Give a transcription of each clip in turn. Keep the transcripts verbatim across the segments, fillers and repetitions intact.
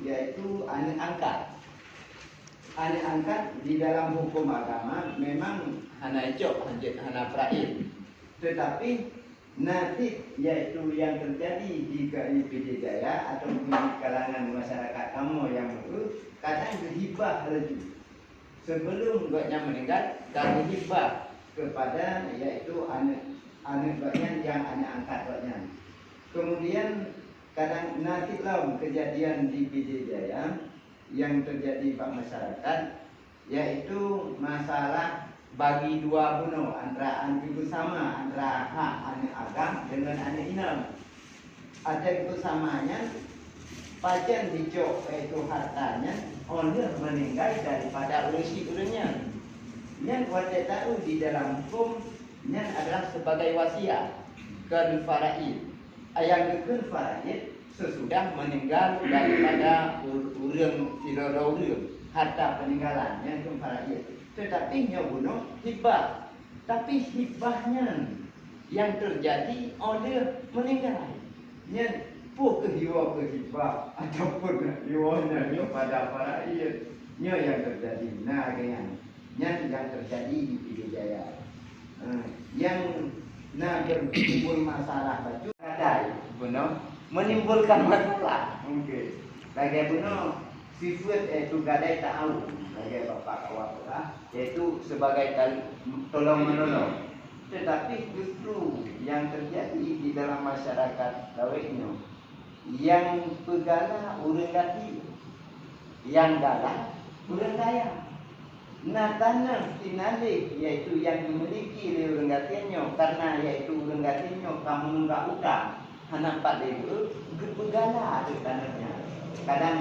yaitu aneuk angkat. Aneuk angkat di dalam hukum agama memang hana icok, hanjeuet, hana faraid. Tetapi nasib, yaitu yang terjadi di K I P D Jaya ataupun di kalangan masyarakat kamoe nyang meureuh, kadang geuhibah laju. Sebelum gobnyan meuninggai, ka geuhibah kepada, yaitu aneuk, aneuk gobnyan nyang aneuk angkat gobnyan. Kemudian kadang na cit lom keujadian di P D Jaya nyang teujadi bak masyarakat, yaitu masalah bagi dua bunoe antara an-, ibu sama antara hak aneuk agam deungon aneuk inong. Até ibu sama nyan pajan jicok, yaitu harta nyan, óh lheueh meuninggai daripada ureueng syiek ureueng nyan. Nyan watée taeu di dalam huköm nyan adalah sebagai wasiat, kon faraid. Nyang geukheun faraid sesudah meuninggai daripada ur-, ureueng sidroe-droe ureueng, harta peuninggalan nyan kheun faraid. Teutapi nyoe bunoe hibah. Tapi hibah nyan nyang teujadi óh lheueh meuninggai. Nyan peue keuh iwoe keu hibah ataupun iwoe nyan nyoe pada faraid. Nyoe nyang teujadi na lagée nyan. Nyan nyang teujadi di Pidie Jaya. Ha, nyang na beutimbul masalah bacut kadai bunoe menimbulkan masalah. Okey. Lagée bunoe sifeuet, yaitu gadai ta'awun, lagée Bapak awak peugah, yaitu sebagai tal-, tolong-menolong. Tetapi justru nyang teujadi di dalam masyarakat Dawet nyoe, nyang peugala ureueng gaki, nyang gala ureueng kaya. Na tanoh sinaleh, yaitu nyang dimiliki lé ureueng gasien nyoe, karena yaitu ureueng gasien nyoe ka meununggak utang, hana pat lé geu-, geupeugala ateueh tanoh nyan. Kadang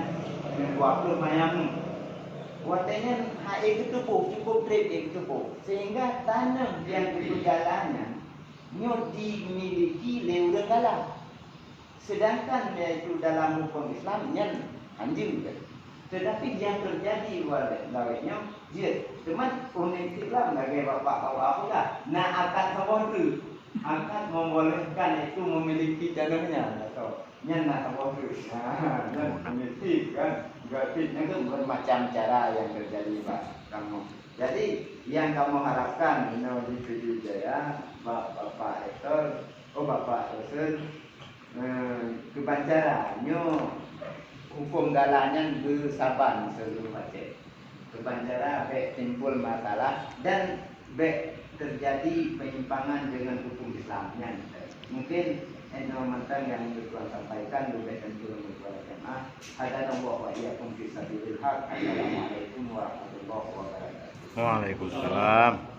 dua ploh manyam. Watée nyan hana geuteupeue, cukup treb geuteupeue, sehingga tanoh nyang geupeugala nyan nyoe dimiliki lé ureueng gala. Sedangkan yaitu dalam huköm Islam nyan hanjeuet. Tetapi nyang teujadi lawét nyoe jeuet. Teuma ureueng Islam lagée Bapak awak peugah, na akad saboh treuk. Akad membolehkan yaitu memiliki tanoh nyan, atau nyan na saboh treuk. Nah, nyan memiliki kan. Berarti nyan kan bermacam cara nyang teujadi bak kamoe. Jadi nyang kamoe harapkan inoe di Pidie Jaya, Bapak Ektor, oh Bapak Yusuf, Eh, keuban cara nyoe huköm gala nyan beusaban seuluruh Aceh. Keuban cara bék timbul masalah dan bék teujadi penyimpangan deungon huköm Islam nyan. Mungkin inoe mantong nyang lôn sampaikan, leubeh tantu lôn jamaah. Hadanallahu wa iyyakum fi sabilil haq. Assalamualaikum warahmatullahi wabarakatuh. Waalaikumsalam.